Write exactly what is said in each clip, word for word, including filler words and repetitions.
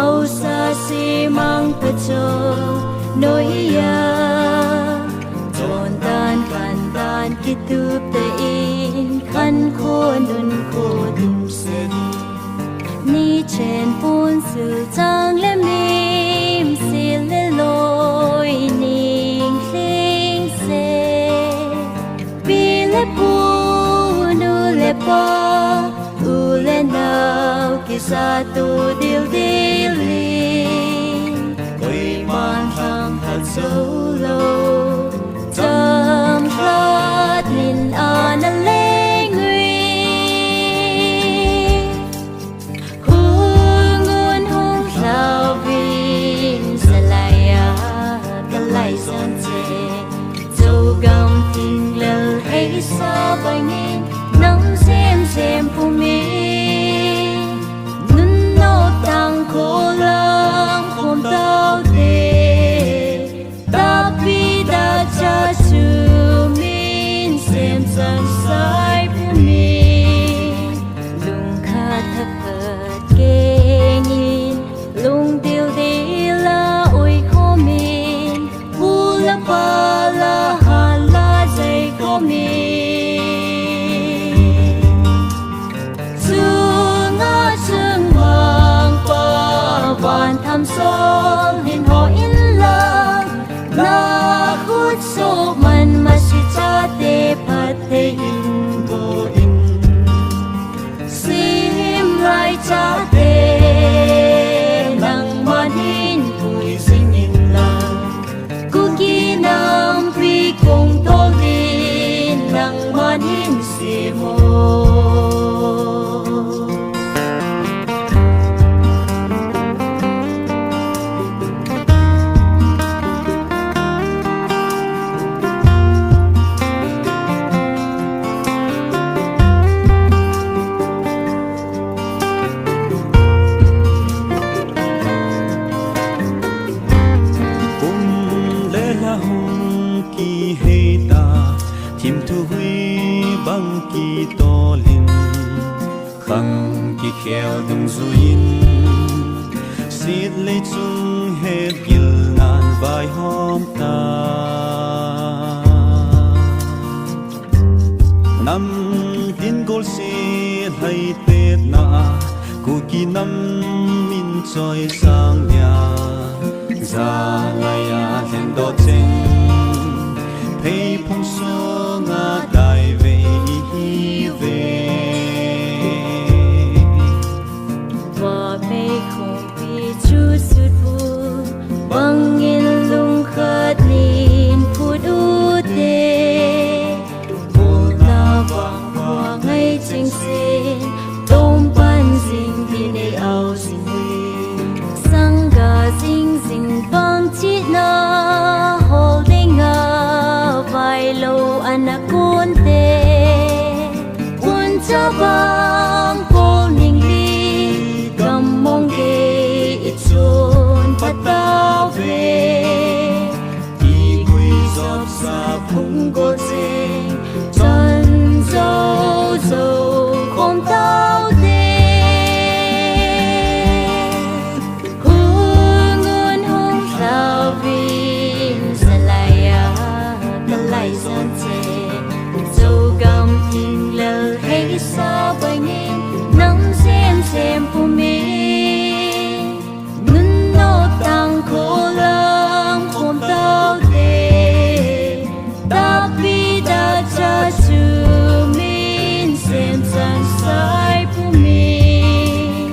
Haosa simang pacho noiya, chondan kandan kitup te in khankho nunkho dumset. Nichen pun sul chang le mimsil le loi ning lhingse. Pi le pu, nu le pa, u le nao, kisatu dil dil in, koiman thangthat jou lou, cham khat nin ana leng ui. Hungun hung lhauvin, Salai a kalai jon che. Chogam thinglel heisa bangin, nam sem sem pumin, nunnom tangkho lam khom taute. Tapi dacha chu min semsan sai pumin, lungkhat thakhat kengin, lungdil dil a oi khomin, pu le pa la hal la jai khomin. Chunga chun mangpa van tham sol hin ho in lang, na khut suhman masi chate phatthei in bo in. Simlai chate nangman hin pui jing in lang, Kuki nampi kong tol din nangman hin sem o. Kum le lha hung kihei ta, thim thuhui bang kitol in, khang kikhel dungjuiyin, sitlei chung hetgilnan vaihom ta. Namtin golset lhaitetna a, Kuki nam min choisang dia, jalai a lhendoh cheng, pheiphung sunga daivei ihiuve. Vapei khompi chu sut u, bangin lungkhat nin phut ute. Bolna vang vangai chengse, tompan jing din ei au jing e. Sangga jing jing vang chihna hol dinga, vailou ana konte. Uncha vang kol ning li, gam mong gei ichun patauve. Kikui jopsa phung go jeng, chan jou jou khom taute. Hungun hung lhauvin, Salai a kalai jon che. Chogam thinglel heisa bangin, nam sem sem pumin, nunnom tangkho lam khom taute. Tapi dacha chu min semsan sai pumin,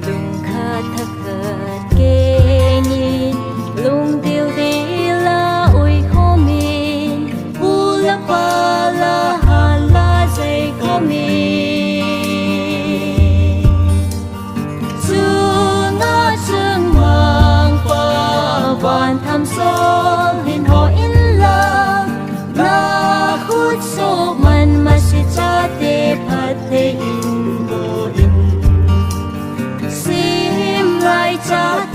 lungkhat thakhat kengin, lungdil dil a oi khomin, pu le pa la hal la jai khomin. Chunga chun mangpa van tham sol hin ho in lang, na khut suhman masi chate phatthei in bo in. Simlai chate